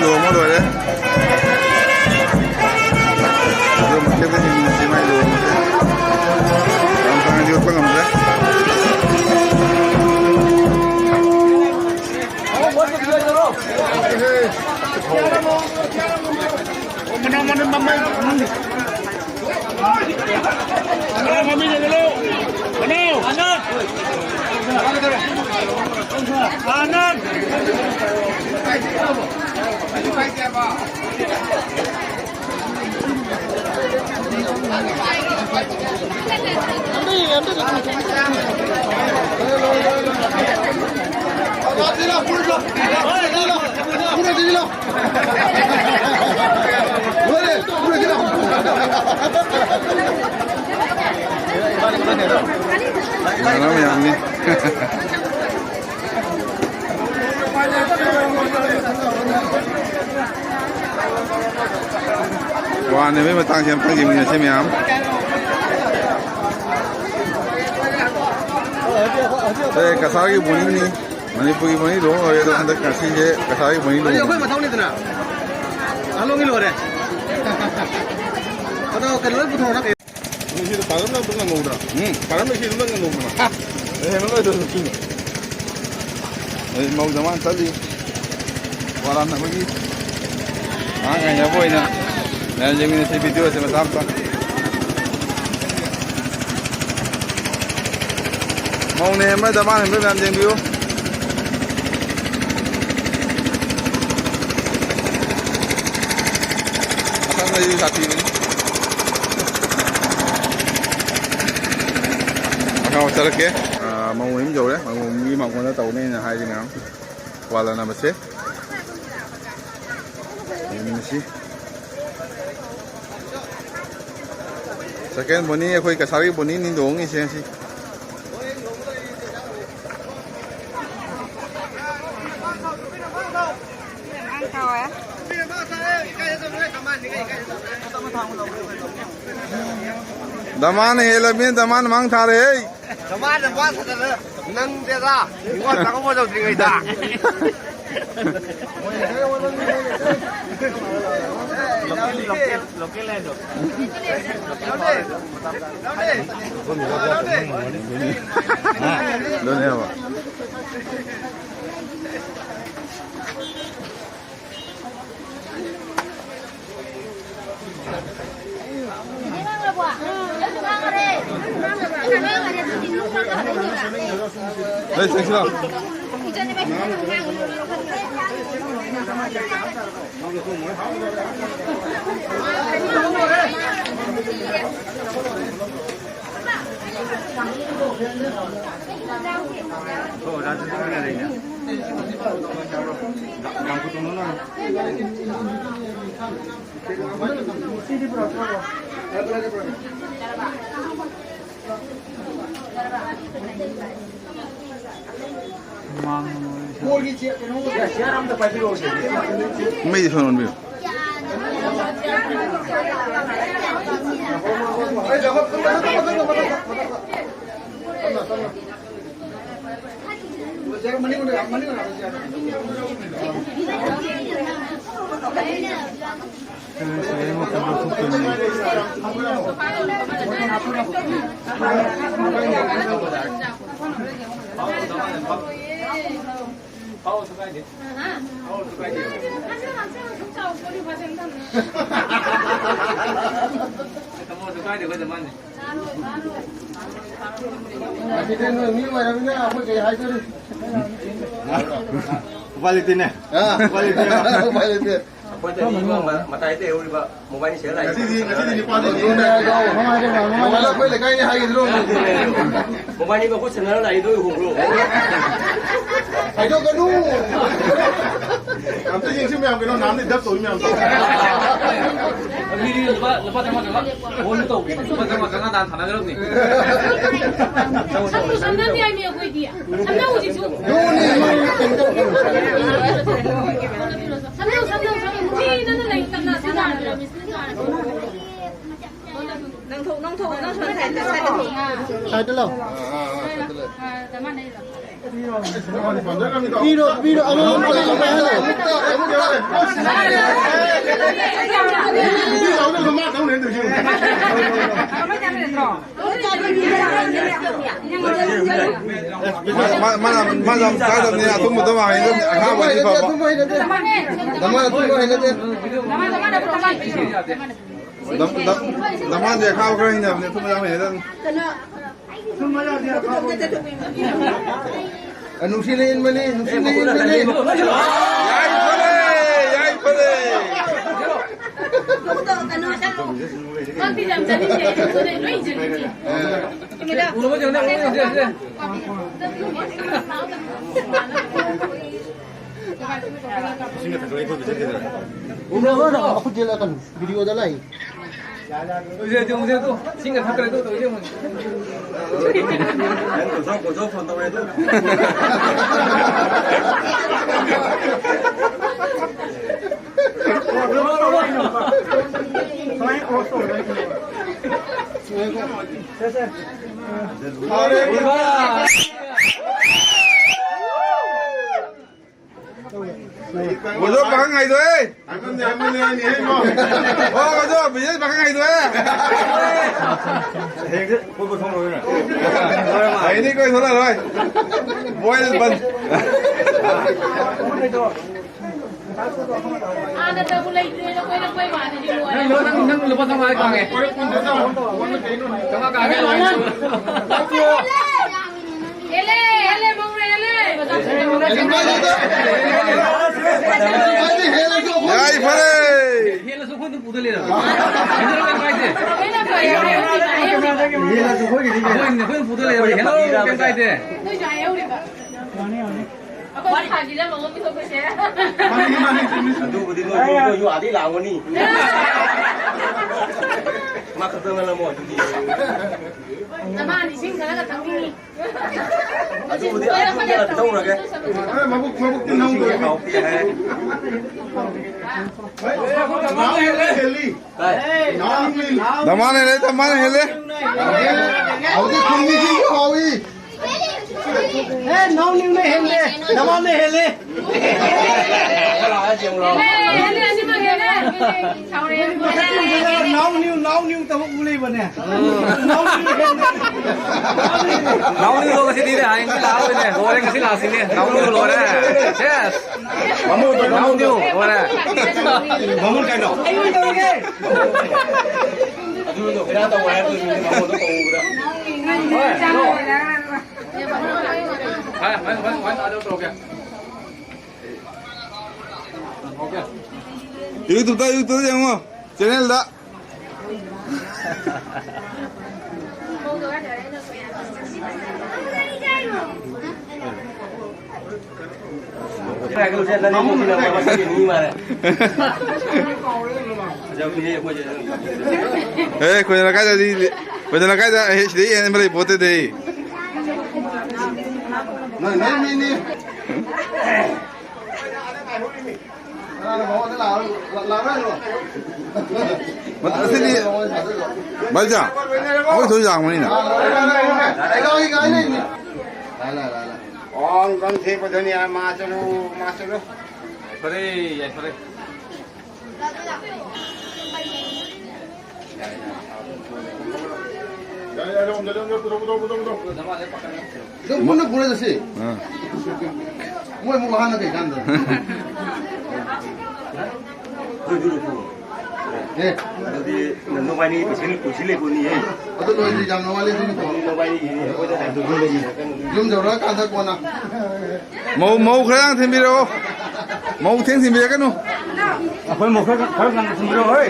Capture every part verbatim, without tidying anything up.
ꯂꯨꯍꯣꯡꯕ ꯂꯣꯏꯔꯦ꯫ ꯑꯗꯣ ꯃꯊꯦꯜꯗ ꯍꯤꯡꯉꯤꯁꯤ ꯃꯥꯏ ꯂꯨꯍꯣꯡꯕꯁꯦ꯫ ꯌꯥꯝ ꯐꯪꯉꯗꯤ ꯎꯠꯄ ꯉꯝꯗ꯭ꯔꯦ꯫ ꯃꯅꯥ, ꯃꯅꯥ, ꯃꯃꯩ꯫ ꯃꯅꯥ, ꯃꯃꯩ ꯂꯩꯒꯅꯨ꯫ ꯃꯅꯥ꯫ ꯑꯥꯅꯟ! ꯏꯃꯥꯟꯅꯕ ꯃꯌꯥꯝꯅꯤ꯫ ꯋꯥꯅꯦꯕꯒꯤ ꯃꯇꯥꯡꯁꯦ ꯑꯝꯇꯪ ꯌꯦꯡꯃꯤꯟꯅꯁꯤ ꯃꯌꯥꯝ꯫ ꯑꯦ, ꯀꯁꯥꯔꯒꯤ ꯕꯣꯅꯤꯅꯤ꯫ ꯃꯅꯤꯄꯨꯔꯒꯤ ꯕꯣꯅꯤ ꯂꯨꯍꯣꯡ ꯂꯣꯏꯔꯦ, ꯑꯗꯣ ꯍꯟꯗꯛ ꯉꯁꯤꯁꯦ ꯀꯁꯥꯔꯒꯤ ꯕꯣꯅꯤ ꯑꯗꯨꯗꯤ ꯑꯩꯈꯣꯏ ꯂꯨꯍꯣꯡꯕꯅꯤ꯫ ꯃꯊꯧꯅꯤꯗꯅ꯫ ꯑꯍꯜ ꯂꯣꯟꯒꯤ ꯂꯣꯏꯔꯦ꯫ ꯑꯗꯣ ꯀꯩꯅꯣ ꯂꯣꯏ ꯄꯨꯊꯣꯔꯛꯑꯣ꯫ ꯅꯪ ꯁꯤꯗ ꯄꯥꯔꯝꯅ ꯑꯝꯇ ꯉꯝꯍꯧꯗ꯭ꯔꯥ? ꯎꯝ? ꯄꯥꯔꯝꯅ ꯁꯤꯗ ꯅꯪ ꯉꯝꯍꯧꯗꯅ? ꯍꯥ? ꯑꯩ ꯍꯦꯟꯅ ꯂꯣꯏ ꯑꯗꯨꯝ ꯁꯤꯅ꯫ ꯑꯩ ꯃꯧ ꯗꯃꯥꯟ ꯆꯠꯂꯤ꯫ ꯋꯥꯔꯥꯟꯅ ꯑꯃꯒꯤ ꯉꯥꯏꯍꯥꯛ ꯉꯥꯏꯅꯕ ꯑꯣꯏꯅ ꯃꯌꯥꯝ ꯌꯦꯡꯃꯤꯟꯅꯁꯤ ꯚꯤꯗꯤꯑꯣꯁꯦ ꯃꯆꯥ ꯃꯆꯥ꯫ ꯃꯧꯅ ꯍꯦꯟꯕ꯭ꯔꯥ, ꯗꯃꯥꯟ ꯍꯦꯟꯕ꯭ꯔꯥ ꯃꯌꯥꯝ ꯌꯦꯡꯕꯤꯌꯨ꯫ ꯑꯁꯪꯕꯁꯤꯁꯨ ꯁꯥꯊꯤꯕꯅꯤ꯫ ꯑꯁꯪꯕ ꯆꯠꯂꯛꯀꯦ꯫ ꯑꯥ, ꯃꯧ ꯃꯌꯨꯝ ꯌꯧꯔꯦ꯫ ꯃꯧ ꯃꯌꯨꯝꯒꯤ ꯃꯥꯡꯒꯣꯟꯗ ꯇꯧꯅꯦꯅ ꯍꯥꯏꯔꯤ ꯃꯌꯥꯝ꯫ ꯋꯥ ꯂꯥꯟꯅꯕꯁꯦ꯫ ꯌꯦꯡꯃꯤꯟꯅꯁꯤ꯫ ꯁꯦꯀꯦꯟ ꯕꯣꯅꯤ, ꯑꯩꯈꯣꯏ ꯀꯁꯥꯔꯒꯤ ꯕꯣꯅꯤꯅꯤ ꯂꯨꯍꯣꯡꯉꯤꯁꯦ ꯉꯁꯤ꯫ ꯗꯃꯥꯟ ꯍꯦꯜꯂꯕꯅꯤꯅ ꯗꯃꯥꯟ ꯃꯥꯡ ꯊꯥꯔꯦ꯫ ꯗꯃꯥꯟꯅ ꯋꯥ ꯐꯖꯅ ꯅꯪꯗꯦꯗ꯫ ꯅꯤꯉꯣꯜ ꯆꯥꯛꯀꯧꯕ ꯌꯧꯗ꯭ꯔꯤꯉꯩꯗ꯫ ꯂꯣꯀꯦꯜ, ꯂꯣꯀꯦꯜ, ꯂꯣꯀꯦꯜ ꯍꯥꯏꯗꯣ꯫ ꯑꯗꯨꯅꯦꯕ꯫ ꯂꯩ, ꯆꯪꯁꯤꯜꯂꯣ꯫ ꯃꯩꯗꯤ ꯁꯣꯟ ꯑꯣꯟꯕꯤꯌꯨ꯫ ꯑꯁꯤꯗꯤ ꯅꯣꯏ ꯃꯤ ꯑꯣꯏꯔꯕꯅꯤꯅ ꯑꯩꯈꯣꯏ ꯀꯩ ꯍꯥꯏꯗꯣꯔꯤ? ꯎꯄꯥꯏ ꯂꯩꯇꯦꯅꯦ꯫ ꯑꯥ꯫ ꯎꯄꯥꯏ ꯂꯩꯇꯦ꯫ ꯎꯄꯥꯏ ꯂꯩꯇꯦ꯫ ꯑꯩꯈꯣꯏꯗ ꯃꯤ ꯑꯃ ꯃꯇꯥꯏꯗ ꯂꯩꯍꯧꯔꯤꯕ ꯃꯣꯕꯥꯏꯜꯅꯤ ꯁꯤꯗ ꯂꯥꯛꯏꯁꯦ꯫ ꯉꯁꯤꯗꯤ, ꯉꯁꯤꯗꯤ ꯅꯤꯄꯥꯗꯤ ꯑꯗꯨꯅꯦ ꯍꯥꯏꯗꯣ, ꯃꯃꯥꯡꯗ ꯍꯪꯉꯣ ꯍꯥꯏꯗꯣ꯫ ꯅꯣꯡꯉꯥꯜꯂ ꯑꯩꯈꯣꯏ ꯂꯩꯀꯥꯏꯅꯤ ꯍꯥꯏꯒꯤꯗ꯭ꯔꯣ? ꯃꯣꯕꯥꯏꯜꯅꯤ ꯃꯈꯨꯠ ꯁꯝꯅꯔ ꯂꯥꯛꯏꯗꯣ ꯍꯣꯡꯕ꯭ꯔꯣ? ꯍꯥꯏꯗꯣꯛꯀꯅꯨ! ꯑꯝꯇ ꯌꯦꯡꯁꯤ ꯃꯌꯥꯝ, ꯀꯩꯅꯣ ꯅꯍꯥꯟꯗꯩ ꯗꯞ ꯇꯧꯔꯤ ꯃꯌꯥꯝꯗꯣ꯫ ꯑꯗꯨꯗꯤ ꯂꯨꯄꯥ, ꯂꯨꯄꯥ ꯆꯥꯝꯃꯉꯥ, ꯆꯥꯝꯃꯉꯥ ꯍꯣꯜ ꯇꯧꯒꯦ꯫ ꯂꯨꯄꯥ ꯆꯥꯝꯃꯉꯥ, ꯆꯥꯝꯃꯉꯥ ꯗꯥꯟ ꯊꯥꯅꯒꯗꯕꯅꯤ꯫ ꯁꯝꯁꯨ ꯁꯝꯅꯗꯦ ꯍꯥꯏꯃꯤ ꯑꯩꯈꯣꯏꯗꯤ꯫ ꯁꯝꯅꯧ ꯍꯧꯖꯤꯛꯁꯨ꯫ ꯁꯝꯅꯧ, ꯁꯝꯅꯧ, ꯁꯝꯅꯧ꯫ ꯊꯤꯗꯅ ꯂꯩ ꯀꯅꯥꯁꯨ ꯌꯥꯗ꯭ꯔꯦ꯫ ꯅꯪ ꯊꯣꯛ, ꯅꯪ ꯊꯣꯛ, ꯅꯪ ꯁꯣꯝ ꯁꯥꯏꯗꯇ, ꯁꯥꯏꯗꯇ ꯊꯣꯛ꯫ ꯁꯥꯏꯗꯇ ꯂꯥꯎ꯫ ꯑꯥ, ꯑꯥ, ꯑꯥ, ꯁꯥꯏꯗꯇ ꯂꯩ꯫ ꯑꯥ, ꯆꯞ ꯃꯥꯟꯅꯩ꯫ ꯄꯤꯔꯣ, ꯄꯤꯔꯣ, ꯑꯃꯃꯝ ꯄꯥꯏꯍꯜꯂꯣ꯫ ꯃꯥ, ꯃꯥ, ꯃꯥꯅ, ꯃꯥꯅ ꯌꯥꯝ ꯆꯥꯗꯕꯅꯤ, ꯑꯊꯨꯝꯕꯗꯣ ꯃꯥ ꯍꯩꯅꯗꯕꯅꯤ, ꯑꯈꯥꯕꯗꯤ ꯐꯕ꯫ ꯑꯊꯨꯝꯕ ꯍꯩꯅꯗꯦ, ꯑꯊꯨꯝꯕ ꯍꯩꯅꯗꯦ꯫ ꯅꯃꯥ ꯑꯊꯨꯝꯕ ꯍꯩꯅꯗꯦ꯫ ꯗꯝ-, ꯗꯝ-, ꯗꯃꯥꯟꯗꯤ ꯑꯈꯥꯕ ꯈꯔ ꯍꯩꯅꯕꯅꯦ, ꯑꯊꯨꯝꯕ ꯌꯥꯝ ꯍꯩꯅꯗꯕꯅꯤ꯫ ꯑ, ꯅꯨꯡꯁꯤꯅ ꯏꯟꯕꯅꯤ, ꯅꯨꯡꯁꯤꯅ ꯏꯟꯕꯅꯤ꯫ ꯌꯥꯏꯐꯔꯦ, ꯌꯥꯏꯐꯔꯦ꯫ ꯈꯪꯗꯦ, ꯌꯥꯝ ꯆꯥꯅꯤꯡꯗꯦ꯫ ꯂꯣꯏ ꯏꯟꯖꯟꯕꯤꯒꯦ꯫ ꯎꯅꯕ ꯃꯈꯨꯠ ꯌꯦꯠꯂꯛꯀꯅꯨ, ꯚꯤꯗꯤꯑꯣꯗ ꯂꯥꯛꯏ꯫ ꯎꯁꯦ, ꯎꯁꯦ, ꯎꯁꯦ, ꯎꯁꯦ꯫ ꯁꯤꯡꯒ ꯊꯛꯈ꯭ꯔꯦ, ꯇꯨ, ꯇꯧ, ꯌꯦꯡꯉꯨ꯫ ꯅꯪ ꯀꯣꯏꯊꯣꯛ, ꯀꯣꯏꯊꯣꯛ ꯐꯣꯟ ꯇꯧꯔꯦ, ꯇꯨ꯫ ꯑꯣꯖꯥ ꯄꯥꯈꯪ ꯍꯥꯏꯗꯣꯛꯑꯦ꯫ ꯑꯣ, ꯑꯣꯖꯥ, ꯕꯤꯖꯦꯁ ꯄꯥꯈꯪ ꯍꯥꯏꯗꯣꯛꯑꯦ꯫ ꯍꯌꯦꯡꯗꯤ ꯀꯣꯏꯕ ꯊꯣꯛꯂꯛꯑꯣꯏꯅ꯫ ꯍꯌꯦꯡꯗꯤ ꯀꯣꯏ ꯊꯣꯛꯂꯛꯑꯔꯣꯏ꯫ ꯃꯣꯏ ꯕꯟ꯫ ꯍꯥꯟꯅꯗꯕꯨ ꯂꯩꯇ꯭ꯔꯦꯅ ꯀꯣꯏꯔꯛꯄꯩ ꯋꯥꯅꯤꯗꯤ ꯂꯣꯏꯔꯦ꯫ ꯅꯪ, ꯅꯪ, ꯅꯪ ꯂꯨꯄꯥ ꯆꯥꯝꯃꯉꯥ ꯀꯥꯡꯉꯦ꯫ ꯆꯥꯝꯃꯉꯥ ꯀꯥꯡꯉꯦ, ꯂꯣꯏꯔꯦ꯫ ꯍꯦꯜꯂꯦ, ꯍꯦꯜꯂꯦ, ꯃꯧꯅ ꯍꯦꯜꯂꯦ꯫ ꯌꯥꯏꯐꯔꯦ꯫ ꯍꯦꯜꯂꯁꯨ ꯑꯩꯈꯣꯏ ꯑꯗꯨꯝ ꯄꯨꯗ ꯂꯩꯔꯕ꯫ ꯍꯦꯜꯂꯁꯨ ꯀꯩꯝ ꯀꯥꯏꯗꯦ꯫ ꯍꯦꯜꯂꯁꯨ ꯑꯩꯈꯣꯏꯒꯤꯗꯤ ꯀꯩꯅꯣ꯫ ꯑꯩꯈꯣꯏ, ꯑꯩꯈꯣꯏ ꯑꯗꯨꯝ ꯄꯨꯗ ꯂꯩꯔꯕ꯫ ꯍꯦꯜꯂꯁꯨ ꯀꯩꯝ ꯀꯥꯏꯗꯦ꯫ ꯅꯣꯏꯁꯨ ꯍꯥꯏꯍꯧꯔꯤꯕ꯫ ꯑꯩꯈꯣꯏ ꯊꯥꯒꯤꯗ ꯃꯉꯣꯟ ꯄꯤꯊꯣꯛꯈ꯭ꯔꯁꯦ꯫ ꯑꯗꯨꯕꯨꯗꯤ ꯅꯣꯏꯁꯨ, ꯅꯣꯏꯁꯨ ꯑꯥꯗꯩ ꯂꯥꯛꯑꯝꯒꯅꯤ꯫ ꯃꯥ ꯈꯛꯇ ꯉꯜꯂꯝꯃꯣ ꯑꯗꯨꯗꯤ꯫ ꯅꯃꯥ ꯅꯤꯡꯁꯤꯡ ꯈꯔꯒ ꯊꯛꯅꯤꯡꯉꯤ꯫ ꯑꯗꯨꯕꯨꯗꯤ ꯑꯗꯨꯝ ꯈꯔ ꯇꯧꯔꯒꯦ꯫ ꯃꯕꯨꯛ, ꯃꯕꯨꯛꯇꯤ ꯅꯪ ꯅꯤꯡꯁꯤꯡꯉꯦ, ꯍꯥꯎꯇꯦ ꯍꯥꯏ꯫ ꯅꯃꯥꯅ ꯍꯦꯜꯂꯦ, ꯅꯃꯥꯅ ꯍꯦꯜꯂꯦ꯫ ꯍꯧꯖꯤꯛ ꯈꯨꯝꯃꯤꯁꯤ ꯍꯥꯎꯏ꯫ ꯅꯃꯥꯟꯅ ꯍꯦꯜꯂꯦ꯫ ꯅꯥꯎ ꯅꯤꯌꯨ, ꯅꯥꯎ ꯅꯤꯌꯨ ꯇꯧꯕ ꯎ ꯂꯩꯕꯅꯦ꯫ ꯅꯥꯎ ꯅꯤꯌꯨ ꯍꯦꯜꯂꯦ꯫ ꯅꯥꯎꯅꯤꯗꯣ ꯉꯁꯤꯗꯤꯅꯦ, ꯍꯌꯦꯡꯗꯤ ꯂꯥꯛꯑꯔꯣꯏꯅꯦ꯫ ꯂꯣꯏꯔꯦ, ꯉꯁꯤ ꯂꯥꯛꯁꯤꯅꯦ꯫ ꯅꯥꯎꯅꯤꯗꯣ ꯂꯣꯏꯔꯦ꯫ ꯁꯦꯁ꯫ ꯃꯃꯨ, ꯃꯃꯨ꯫ ꯅꯥꯎꯅꯤꯗꯣ ꯂꯣꯏꯔꯦ꯫ ꯃꯃꯨ ꯀꯩꯅꯣ? ꯑꯩꯉꯣꯟꯗ ꯇꯧꯔꯒꯦ꯫ ꯑꯗꯨꯗꯣ ꯕꯦꯔꯥ ꯇꯧ ꯍꯥꯏꯕꯗꯨꯅꯤ, ꯃꯃꯨꯗꯣ ꯇꯧꯕꯗ꯫ ꯍꯣꯏ, ꯍꯜꯂꯣ꯫ ꯍꯥꯏ, ꯍꯥꯏ, ꯍꯥꯏ, ꯍꯥꯏ, ꯑꯗꯨ ꯇꯧꯔꯒꯦ꯫ ꯑꯣꯀꯦ꯫ YouTube-ꯇ, YouTube-ꯇ ꯌꯦꯡꯉꯣ, channel-ꯗ꯫ ꯑꯦ, ꯑꯩꯈꯣꯏ ꯂꯩꯀꯥꯏꯗꯗꯤ, ꯑꯩꯈꯣꯏ ꯂꯩꯀꯥꯏꯗ ꯑꯩ ꯁꯤꯗꯩ ꯍꯦꯟꯕ ꯂꯩ ꯄꯣꯠꯇꯦꯗꯤ꯫ ꯅꯣꯏ, ꯅꯣꯏ ꯃꯤꯅꯤ꯫ ꯃꯁꯤꯗꯤ ꯚꯥꯏꯖꯥ, ꯑꯩꯈꯣꯏ ꯊꯣꯏ ꯌꯥꯡꯕꯅꯤꯅ꯫ ꯑꯣꯝ ꯒꯝ ꯊꯦ ꯄ ꯙ ꯅꯤ ꯌꯥ ꯃꯥ ꯆꯂꯨ, ꯃꯥ ꯆꯂꯨ꯫ ꯌꯥꯏꯐꯔꯦ, ꯌꯥꯏꯐꯔꯦ꯫ ꯑꯗꯨꯝ ꯄꯨꯟꯅ ꯄꯨꯔ ꯆꯠꯁꯤ꯫ ꯑꯥ꯫ ꯃꯣꯏ ꯑꯃꯨꯛ ꯍꯥꯟꯅ ꯀꯩ ꯀꯥꯟꯗ? ꯑꯦ꯫ ꯑꯗꯨꯗꯤ ꯅꯕꯥꯏꯅꯤ ꯄꯩꯁꯥ ꯂꯩ-, ꯄꯩꯁꯥ ꯂꯩꯕꯅꯤꯍꯦ꯫ ꯑꯗꯨ ꯂꯣꯏꯗ꯭ꯔꯤ, ꯌꯥꯝ ꯅꯨꯡꯉꯥꯏ ꯂꯩ꯫ ꯅꯕꯥꯏꯅꯤꯒꯤꯅꯤ, ꯑꯩꯈꯣꯏꯗ ꯍꯥꯏꯗꯣꯛꯈꯤꯕꯅꯤ꯫ ꯌꯨꯝ ꯌꯧꯔꯛꯑꯀꯥꯟꯗ ꯀꯣꯟꯅ꯫ ꯃꯧ, ꯃꯧ ꯈꯔ ꯌꯥꯝ ꯊꯤꯟꯕꯤꯔꯛꯑꯣ꯫ ꯃꯧ ꯊꯦꯡ ꯊꯤꯟꯕꯤꯔꯛꯀꯅꯨ꯫ ꯑꯩꯈꯣꯏ ꯃꯧ ꯈꯔ, ꯈꯔ ꯉꯟꯅ ꯊꯤꯟꯕꯤꯔꯛꯑꯣ, ꯍꯣꯏ꯫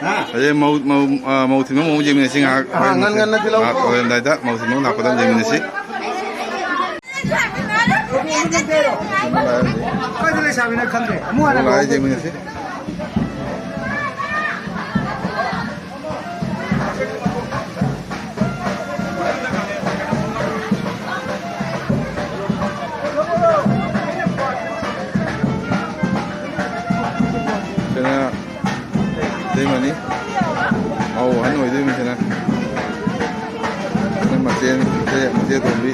ꯍꯥ? ꯍꯌꯦꯡ ꯃꯧ, ꯃꯧ, ꯑ, ꯃꯧ ꯊꯤꯟꯕ ꯃꯧ ꯌꯦꯡꯃꯤꯟꯅꯁꯤ ꯉꯥꯏꯍꯥꯛ꯫ ꯑꯥ, ꯉꯟ ꯉꯟꯅ ꯊꯤꯜꯂꯛꯎꯀꯣ꯫ ꯉꯥꯏꯍꯥꯛ ꯍꯣꯔꯦꯟꯗꯥꯏꯗ ꯃꯧ ꯊꯤꯟꯕ ꯂꯥꯛꯄꯗ ꯑꯃꯨꯛ ꯌꯦꯡꯃꯤꯟꯅꯁꯤ꯫ ꯀꯥꯏꯗ ꯂꯩꯁꯥꯕꯤꯅꯣ ꯈꯪꯗꯦ꯫ ꯑꯃꯨꯛ ꯍꯥꯟꯅ ꯂꯥꯛꯑ ꯌꯦꯡꯃꯤꯟꯅꯁꯤ꯫ ꯁꯤꯅ ꯏꯇꯩꯃꯅꯤ꯫ ꯑꯧ, ꯑꯍꯟ ꯑꯣꯏꯗꯣꯏꯅꯤ ꯁꯤꯅ꯫ ꯁꯤꯅ ꯃꯆꯦ, ꯃꯆꯦ, ꯃꯆꯦ ꯑꯇꯣꯝꯕꯤ꯫